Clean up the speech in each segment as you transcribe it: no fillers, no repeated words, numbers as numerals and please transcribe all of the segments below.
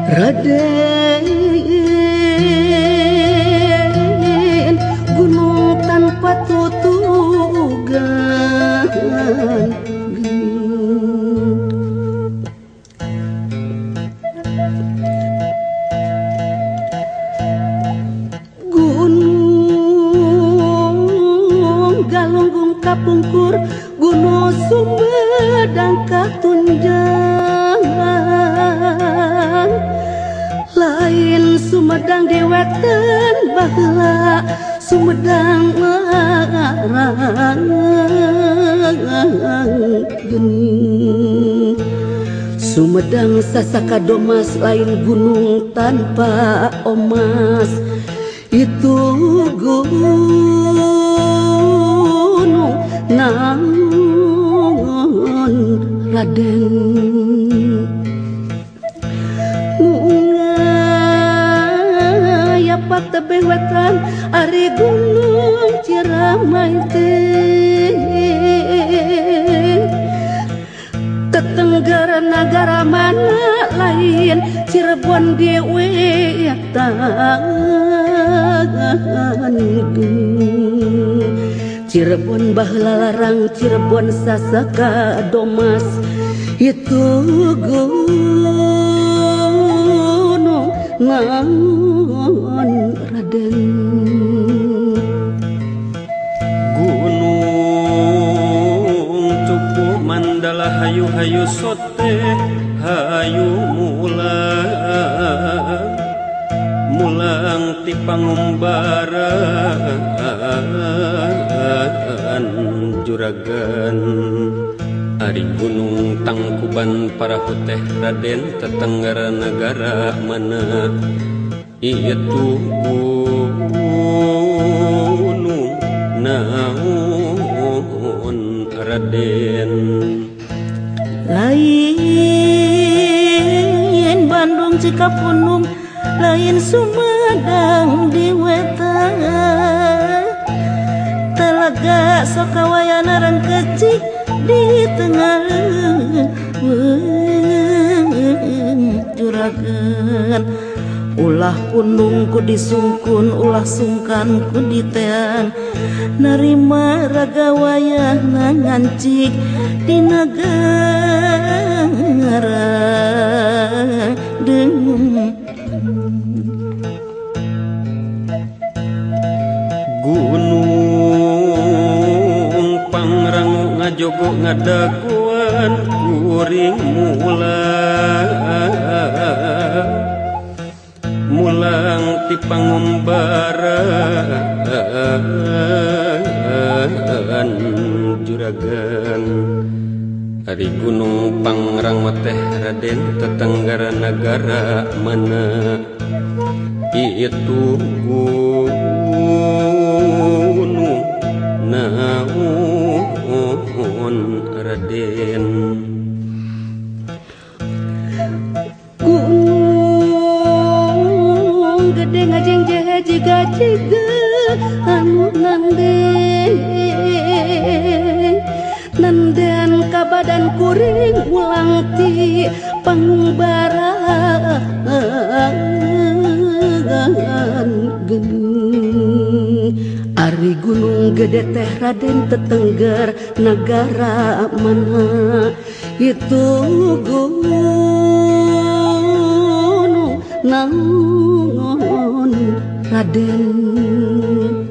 Raden gunung tanpa tutugan. Gunung Galunggung kapungkur, Gunung Sumedang katunjang. Lain Sumedang dewetan baheula, Sumedang larang geuning. Sumedang sasaka domas, lain gunung tanpa omas. Itu gunung naon Raden. Ngayapak tebih wetan ari gunung Ciremai teh. Tetengger nagara mana lain Cirebon dewetan. Cirebon baheula larang, Cirebon sasaka domas. Itu gunung naon Raden. Gunung Cupu Mandala hayu-hayu sote hayu mulang mulang ti pangumbaran juragan. Ari gunung Tangkuban Parahu teh Raden tetenggara nagara mana? Itu gunung naon Raden. Lain Bandung Cikapundung, lain Sumedang di wetan. Talaga Sokawayana rangkecik di tengah juragan. Ulah pundung ku disungkun, ulah sungkan ku diteang. Narima raga wayahna ngancik di nagara dengung. Gunung Pangrango ngajogo ngadaguan kuring mulang mulang ti pangumbaran juragan. Ari gunung Pangrango teh Raden tetenggara nagara mana? Itu gunung naon Raden. Gunung gede ngajengjehe jiga jiga anu nanden nanden kabadan kuring ulang ti pangumbaran geuning. Ari gunung gede teh Raden tetengger nagara mana? Itu gunung naon Raden.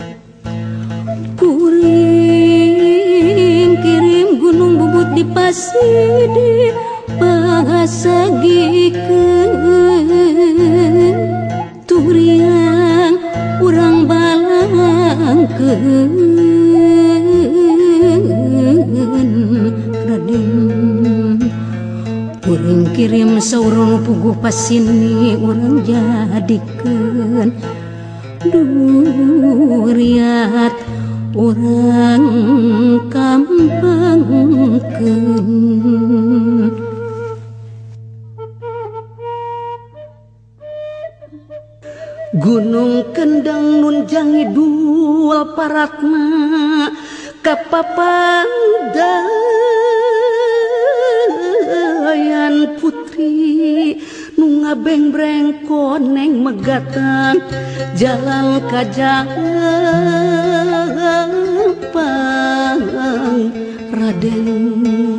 Kuring kirim gunung bubut di pasidi pasagikeun. Turiang urang balangkeun Raden. Kuring kirim saurang puguh pasini urang jadikeun duriat urang kampangkeun. Gunung Kendeng nunjang idul paratna kapapandayan putri nu ngabengbreng. megatan jalan ka Jampang Raden.